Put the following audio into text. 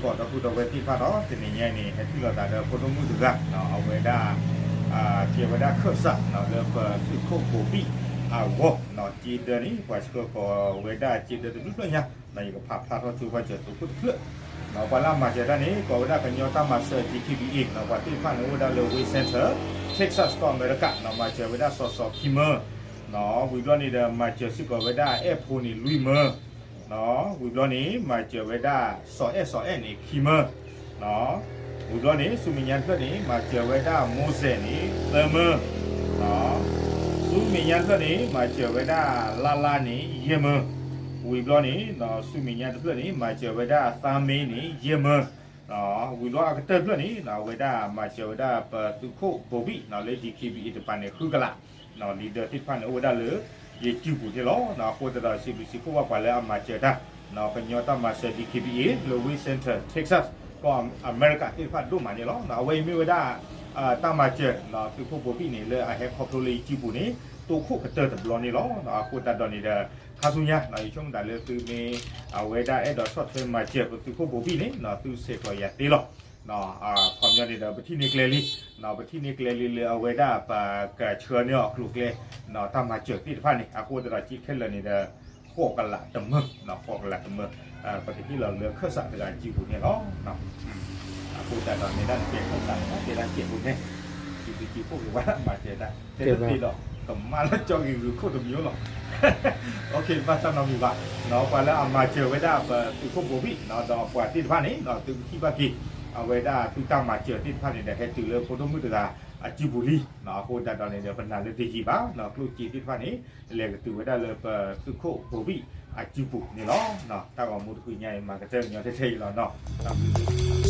ကီၢ်ဒီပုၢ်ဒီဝဲၢ်သ့ၣ်တဖၣ်ဒီး တနံၤညါအံၤန့ၣ် ဟဲထံၣ်လိာ်သးဒီးဖိဒိၣ်မုၣ်တဂၤ အဝဲဒၣ် ကဲဝဲဒၣ်ခၢၣ်စး လၢပသုးခိၣ်ဘိၤဘံၣ်အဂီၢ် က့ဒၢန့ၣ် ပှၤဆှၢကိးဝဲဒၣ်က့ဒၢတဘျုးဖျၢၣ်ညါ ယကဖးဖျါထီၣ်ကၠိဘၣ်စၢၤသုးခိၣ်တဖျၢၣ် ပှၤလၢအမၤစၢၤတၢ်န့ၣ် ကိးဝဲဒၣ်ကညီတၢ်မၤစၢၤ D K B A ပှၤသ့ၣ်တဖၣ်န့ၣ်အိၣ်ဝဲဒၣ်လၢ Wayne Center Texas ကီၢ်အမဲရကၤ မၤစၢၤဝဲဒၣ်စီၤစီၤခံမၢ ဝံၤဘျီန့ၣ်ဒီး မၤစၢၤစ့ၢ်ကီးဝဲဒၣ်အဲၣ်ဖိန့ၣ်လွံၢ်မၢ ဝံၤဘျီန့ၣ် မၤစၢၤဝဲဒၣ်စီၤအဲၣ်စီၤအဲၣ်န့ၣ်ခံမၢ ဝံၤဘျီန့ၣ် ဆူမဲာ်ညါတဖျၢၣ်န့ၣ် မၤစၢၤဝဲဒၣ်မိၢ်စဲးန့ၣ်သၢမၢ ဆူမဲာ်ညါတဖျၢၣ်န့ၣ် မၤစၢၤဝဲဒၣ်လါလါန့ၣ်ယဲၢ်မၢ ဝံၤဘျီန့ၣ် ဆူမဲာ်ညါတဖျၢၣ်န့ၣ် မၤစၢၤဝဲဒၣ်သါမ့န့ၣ်ယဲၢ်မၢ ဝံၤဘျီအကတၢၢ်တဖျၢၣ်န့ၣ် အဝဲဒၣ်မၤစၢၤဝဲဒၣ်ပသုးခိၣ်ဘိၤဘံၣ် လၢ D K B A တပၤန့ၣ် ဃုကလး လံာ်ဒၢသ့ၣ်တဖၣ်န့ၣ် အိၣ်ဝဲဒၣ်လၢ ယစုပူၤန့ၣ်လီၤ. အဃိသတးဒီး စံးဘျုးစံးဖှိၣ်ဘၣ်ပှၤလၢအမၤစၢၤတၢ် ကညီတၢ်မၤစၢၤ D K B A လၢ Wayne Center Texas ကီၢ်အမဲရကၤသ့ၣ်တဖၣ်ဒိၣ်မးန့ၣ်လီၤ. အဝဲအံၤမ့ၢ်ဝဲဒၣ် တၢ်မၤစၢၤ သုးခိၣ်ဘိၤဘံၣ်န့ၣ် လၢအဟဲခီဖျိလၢယစုပူၤန့ၣ် တိခိၣ်ကတၢၢ်တဘျီန့ၣ်လီၤ. အဃိသတးဒီးန့ၣ်ဒီး ခါဆူညါ ယဆိကမိၣ်သးလၢသုမ့ၢ် အဝဲဒၣ်အဲၣ်ဒိးဆီၣ်ထွဲမၤစၢၤပသုးခိၣ်ဘိၤဘံၣ်န့ၣ် သုဆဲးကျိးယၤသ့လီၤ. ခီပညီန့ၣ်ဒီး ပထံၣ်န့ၢ်ကျဲလံ ပထံၣ်န့ၢ်ကျဲလံလၢအဝဲဒၣ်ပကဆှၢန့ၢ်အီၤကျိၤကျဲ တၢ်မၤစၢၤသ့ၣ်တဖၣ်န့ၣ် အဃိသတးဒီး က့ခဲလၢာ်န့ၣ်ဒီး ဃိးကလးတမၢ ဃိးကလးတမၢ ပကဟ့ၣ်လီၤလၢခၢၣ်စးတဂၤစုပူၤန့ၣ်လီၤ. အဃိသတးဒီး နဲဒၣ်နတဲခၢၣ်စးန့ၣ် တဲဒၣ်စဲးဖိန့ၣ် စံးဘျုးစံးဖှိၣ်က့ၤဝဲဒၣ်မၤစၢၤတၢ် တဲတသ့ဒီး ကမၣ်လၢကၠီက့ၤဂုာ်ခိၣ်တမံၤလီၤ. ဘၣ်တၢ်နီတမံၤဘၣ် ပှၤလၢအမၤစၢၤဝဲဒၣ်ပသုးခိၣ်ဘိၤဘံၣ် ဒီးပှၤသ့ၣ်တဖၣ်န့ၣ် သုကထံၣ်ဘၣ်က့ၤ အဝဲဒၣ်သုတၢ်မၤစၢၤသ့ၣ်တဖၣ်န့ၣ်ဒီး ဟဲတုၤလၢဖိဒိၣ်မုၣ်တဂၤအစုပူၤလံ. အဃိသတးဒီးန့ၣ်ဒီး ပနာ်လၢတယံာ်ဘၣ် ကျိၣ်စ့သ့ၣ်တဖၣ်န့ၣ် လဲၤကတုၤဝဲဒၣ်လၢပသုးခိၣ်ဘိၤဘံၣ်အစုပူၤန့ၣ်လီၤ. တၢ်ဂီၤမူတဃုညါအံၤ မၤကတၢၢ်ကညီထဲထဲအံၤလီၤ. တၢ်ဘျုး